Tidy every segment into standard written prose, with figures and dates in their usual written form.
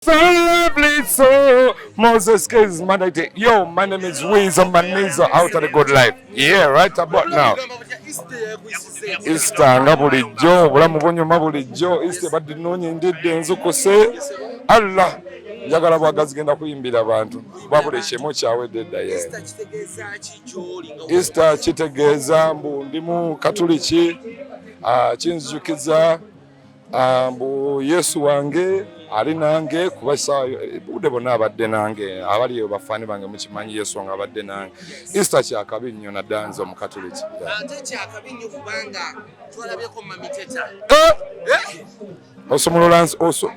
So lovely, so Moses Kids Mandate. Yo, my name is Weasel Manizo, out of the good life. Yeah, right about now. Easter nga bulijjo, obulamu bunyuma bulijjo. Easter ebadde nnungi, ndidde nzukuse. Allah, njagala bwagazi genda kuyimbira abantu. Wabula ekyemo kyawedde dda ye. Easter kitegeeza mbu ndi mu Katuliki, kinzijukiza mbu Yesu wange ali nange, kuba budde bonna abadde nange. Abali eyo bafaani bange mukimanyi, Yesu wange abadde nange. Easter kyakabi nnyo, naddala nze Omukatuliki. Ate kyakabi nnyo kubanga twalabyeko Mami Teta. Eh! Osumulula osu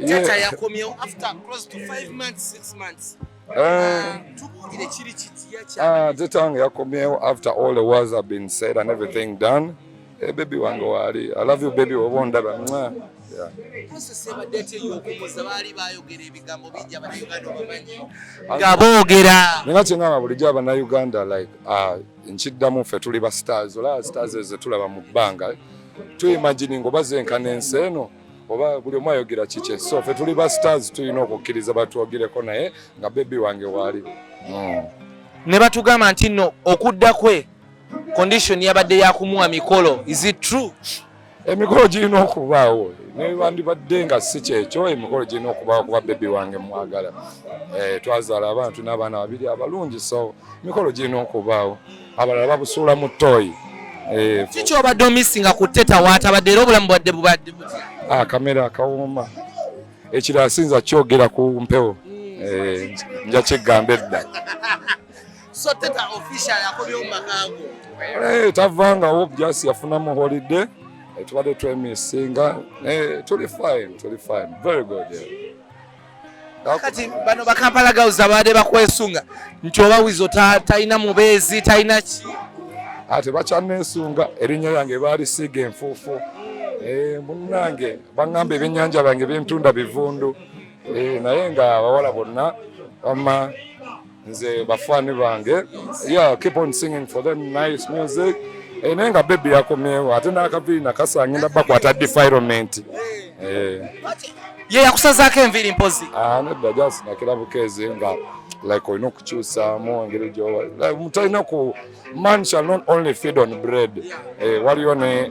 Teta yakomyewo after close to 5 months, 6 months. Eh. Tubuulire, kiri kitya kya Teta wange yakomyewo after all the words have been said and everything done. Eh, baby wange waali. I love you, baby, oba ondaba. Mwah. Yeah. Process ebadde ety ey'okumuza? Baali bayogera ebigambo bingi, Abannayuganda obamanyi nga boogera. Nenga kyengamba bulijjo Abannayuganda, like nkiddamu, ffe tuli ba stars. Olaba stars ezo tulaba mu bbanga, tuimagininga oba zenkana ensi eno, oba buli omu ayogera kikye. So ffe tuli ba stars, tulina okukkiriza batwogereko, naye nga baby wange waali. Ne batugamba nti nno okudda kwe condition yabadde yakumuwa mikolo. Is it true? Emikolo girina okubaawo, nebandibadde nga si kyekyo, emikolo girina okubaawo kuba baby wange mwagala. Eh, twazaala abantu n'abaana babiri abalungi, so emikolo girina okubaawo. Abalala babusuula mu ttooyi. Eh, Kiki obadde omissinga ku Teta waatabadde, era obulamu bwadde bubadde butya? Akamere akawoma. Ekirala sinza kyogera ku mpewo. Eh, nja kyegamba edda. So Teta official yakomyewo mu maka go? Eh, tavangawo, just yafunamu holiday. Eh, tubadde twemissinga. Eh, tuli fine, tuli fine, very good, yeah. Kati bano Bakampala Girls abadde bakwesunga nti oba Wizo talina mubeezi, talina ki? Ate bakyaneesunga, erinnya lyange baalisiiga enfuufu. Eh, munnange baŋŋamba ebyennyanja byange byentunda bivundu. Eh, naye nga abawala bonna wamma nze bafaani bange, yeah, keep on singing for them nice music. Eh, naye nga baby yakomyewo, ate n'akaviiri nakasa, ngenda bakwata defilement. Eh, Ye yakusazaako enviiri mpozi? Ah, nedda, just nakira bukeezi nga like olina okukyusaamu engeri gyoba like, omuntu alina ku man shall not only feed on bread. Eh, waliyo ne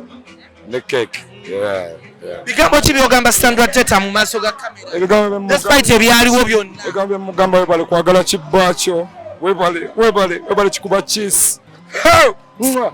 cake, yeah. Bigambo ki byogamba Sandra Teta mu maaso ga kamera, Ebigambo despite ebyaliwo byonna? Ebigambo byemugamba, webale kwagala kibba kyo, webale, webale, webale kikuba kiss. Mwah!